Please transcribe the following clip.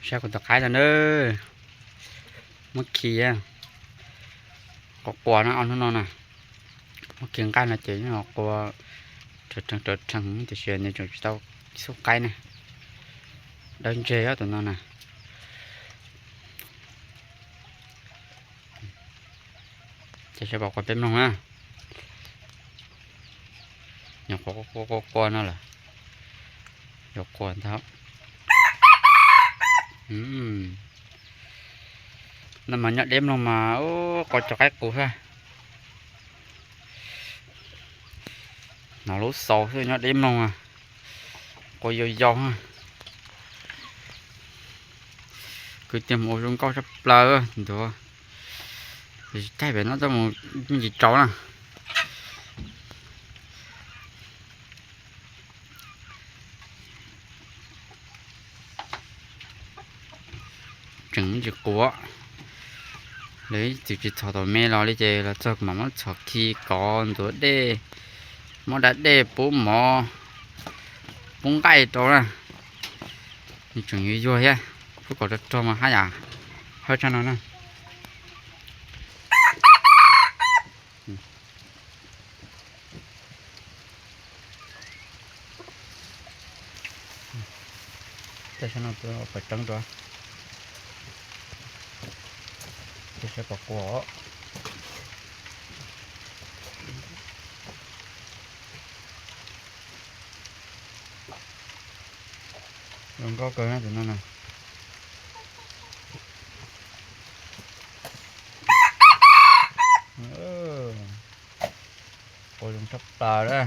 Saib kuv tus qaib no na, muab khi, qua qua no ob hnub no na, muab khi nqaij no ces qua rawv rheev rawv rheev tiam sis nws tseem tsis tau xub qaib na, dawb ntseg tus no na. Ces saib pom qua peb mloog na. Nyuam qhuav qua qua qua no lawm, yuav qua ntag. No mas nyob deb mloog mas qua cov qaib qus xwb. Hnov lub xaus xwb nyob deb mloog, qua yau yau. Kwv tij mus ua zoo nkauj tshaj plaws ntuav. Caij pem no txoj mus me ntsis tsaus na. Tseem me ntsis quav, lawv txwm tsis txhom tom me los li ces los txog mam muab txhom khi kov ntuav dej, muab da dej pub mov, pub nqaij rau na. Nws tseem yuag yuag thiab, pub kom rog rog mas haj yam hawb tshaj no na. Tej sab no pawg tseeb dua, tej sab pom quas. Zoo nkauj kawg tus no na. Qua zoo tshaj plaws na.